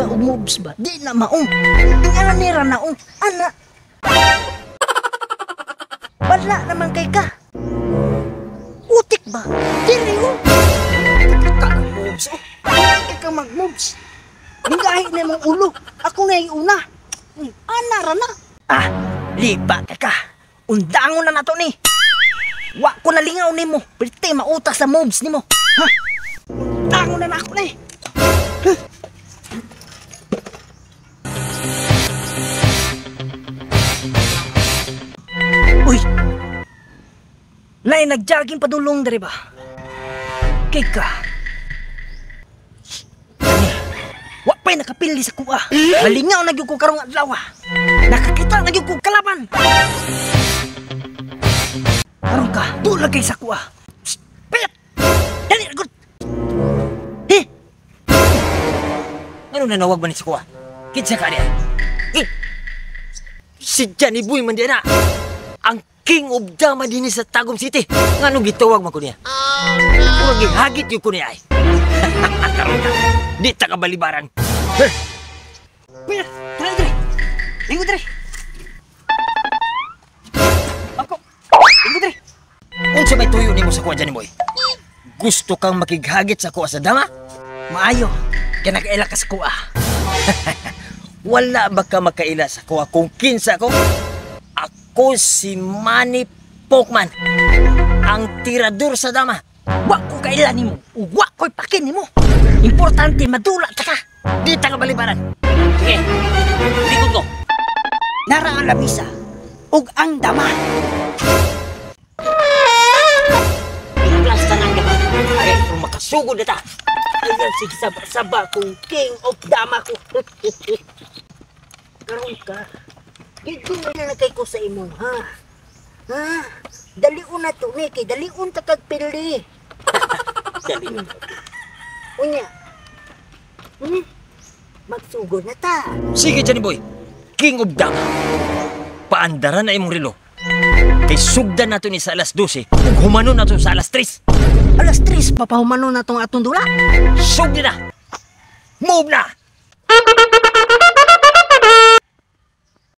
og moves ba? Di na maong. Ang ana nira na ong ana. Wala naman kay ka. Utik ba? Diri oh. Ka moves oh. Hindi ka mag-moves. Ningahi na imong ulo. Ako na una. Ana ra na. Ah, lipa ka ka. Undangon na nato ni. Wa ko nalingaw nimo. Pwede mauta sa moves nimo. Ha? Undangon na nako ni. Huh? Uy! Nay, nag-jogging padulong dere ba? Kay ka. Ani, wa pa'y nakapili sa kuha. Malingaw na gyud ko karong adlaw. Nakakita na gyud ko kalaban. Karon ka, dula kay sa kuha. Psst, payat! Dali, good! Eh! Ano nanawag ba ni sa kuha? Kinsa ka niya? Eh! Si Johnny Boy man diyan na! Ang King of Dama din sa Tagum City. Nganong gitawag man ko niya? Oh, no. Murag gihagit yun ko niya ay. Karon ka, di ta kabalibaran. Payat! Tara dre! Linggo dre! Ako! Linggo dre! Unsa may tuyo nimo sa kuha, Johnny Boy? Gusto kang makighagit sa kuha sa dama? Maayo, kaya nakaila ka sa kuha. Wala ba ka makaila sa kuha kung kinsa ko? Ako si Manny Pokman, ang tirador sa dama. Wa ko kaila nimo, wa ko'y pakin nimo. Importante madula ta ka. Di ta kabalibaran. Sige, likod ko. Nara ang lamisa ug ang dama. Iplasta ng dama. Ay, kung makasugod na ta. Ayan, sige, saba-saba kung king of dama ko. Karon ka. Dito na kay ko sa imo, ha? Ha? Dalion na to ni kay dalion ta kag pili. Dalion. Unya. Magsugod na ta. Sige, Johnny Boy. King of Dama. Paandaran na imong relo. Kay sugdan nato ni sa alas 12 ug humanon nato sa alas 3. Alas 3 papahumanon na tong atong dula. Sugdi na. Move na.